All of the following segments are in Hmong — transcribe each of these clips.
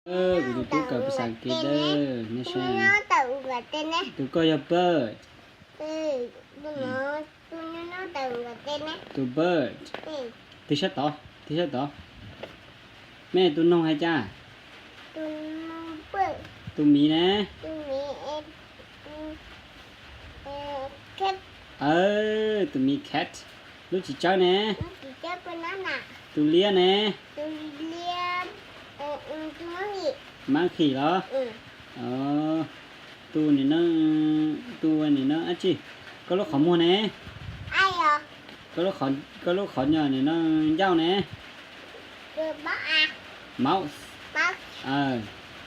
Kuv tus tub kawm phas xas As kiv dawb, nej saib. Tus koj yog bird. Tus bird. Tig sab tod, tig sab tod. Mej, tus noog hais cas? Tus miv ne? Tus miv cat. Lub txiv tsawb ne? Tus liab ne? Monkey los? Tus nim no, tus nim no dab tsi? Koj lub qhov muag ne? Koj lub qhov nim no ncauj ne? Mouth.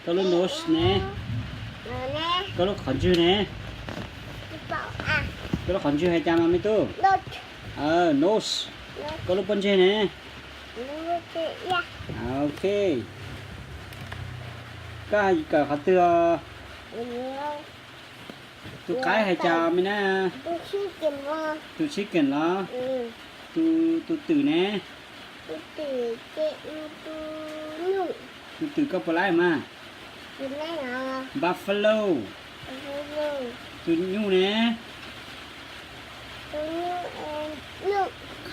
Koj lub nose ne? Koj lub qhov ntswg ne? Koj lub qhov ntswg hais cas mas me tub? Nose. Koj lub pob ntseg ne? Ok. Koj kawm qhov twg os? Tus qaib hais cas me na? Tus chicken los? Tus twm ne? Tus twm koj puas laib mas? Buffalo. Tus nyuj ne?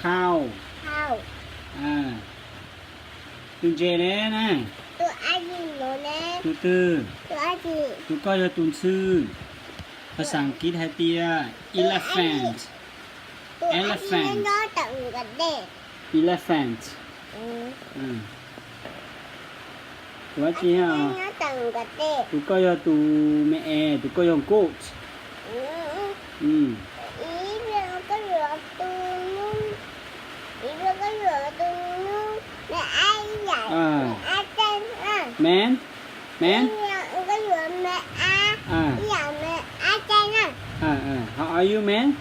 Cow. Tus ntses ne na? Tus twg? Tus koj yog tus ntxhw. Phas xas As kiv hais tias elephant. Elephant. Elephant. Tus dab tsi? Tus koj yog tus me es, tus koj yog goat. Man, man. How are you, man?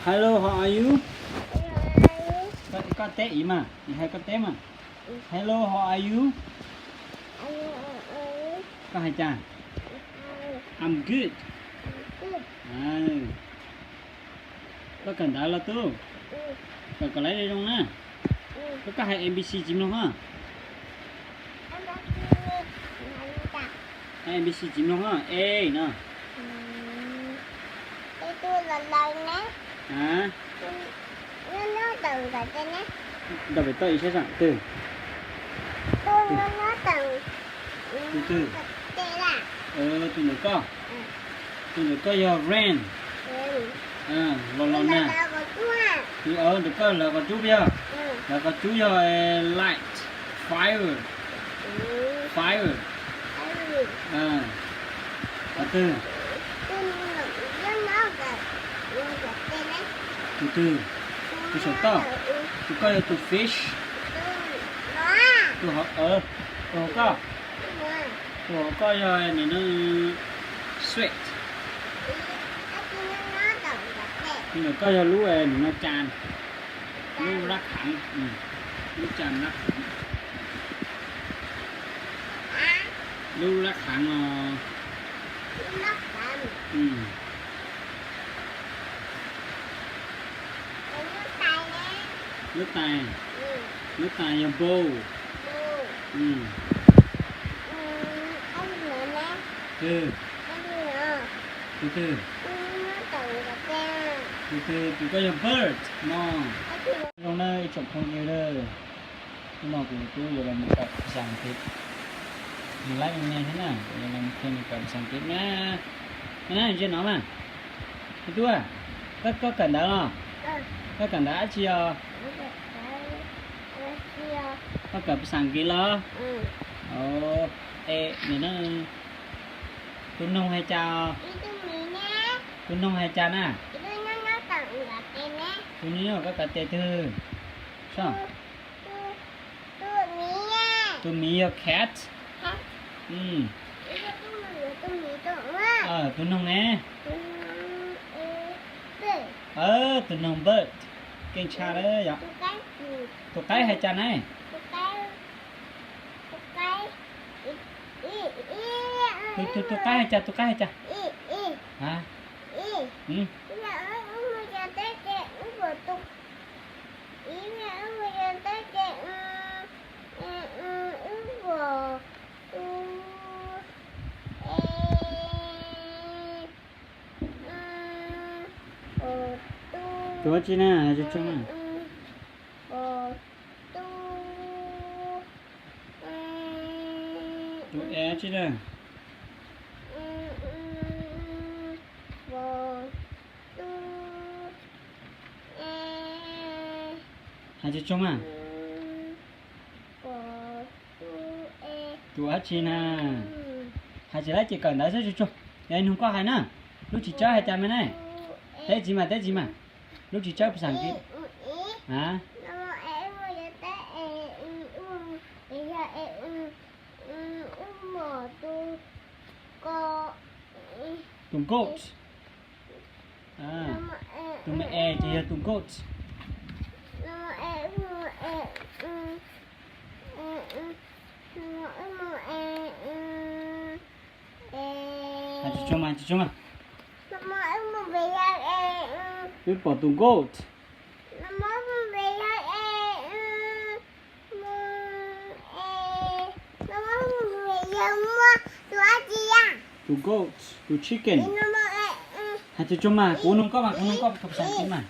Hello, how are you? Koj teb ib mas, hais koj teb mas. Hello, how are you? Koj hais cas? I'm good. Koj kawm ntawv los tub? Kawm kom laib zoo na. Koj, koj hais A B C tsis mloog os? Hais A B C tsis mloog os? A no. Ntaus pem toj ib sab, twg? Tus twg? Tus ntawm koj. Tus ntawm koj yog rain. Los los nag. Tus ntawm koj lawv qhov cub yog, lawv qhov cub yog light, fire, fire. Qhov twg? Tus twg? Tus saum toj. Tus koj yog tus fish. Tus hauv, tus hauv koj. Tus hauv koj yog nim no sweat. Tus ntawm koj yog lub nim no cas, lub rab khaav, lub cas rab khaav. Lub rab khaav os. Lub tais, lub tais yog bowl. Twg? Tus twg? Tus twg? Tus koj yog bird no. Zoo na ib tsoom phooj ywg, hnub no kuv tub yuav los mus kawm phas xas As kiv. Nws laib me me thiab na, kuv yuav los mus qhia nws kawm phas xas As kiv na. Me na, ntsia no mas. Me tub, koj kawm ntawv los? Koj kawm ntawv dab tsi os? Koj kawm phas xas As kiv los? Es nim no tus noog hais cas? Tus noog hais cas na? Tus noog nyob koj kov tes twg? Tus miv yog cat. Tus noog ne? Tus noog bird. Keej tshaj lawm yom. Tus qaib hais cas na? Tus, tus qaib hais cas, tus qaib hais cas? Tus dab tsi na, hais tsuag tsuag na. Tus e dab tsi na? Hais tsuag tsuag mas. Tus dab tsi na? Hais tsis laib ces kawm ntawv xwb tsuag tsuag. Yog nug koj hais na, lub tsis tsawb hais cas me ne? Teb txiv mas, teb txiv mas. Lub tsis tsawb pas xas kiv a? Tus goat. Tus me e ces yog tus goat. Hais tsuag tsuag mas, tsuag tsuag mas. Wb pom tus goat. Tus goat, tus chicken. Hais tsuag tsuag mas, kuv nug koj mas, kuv nug koj tus pas xas kiv mas.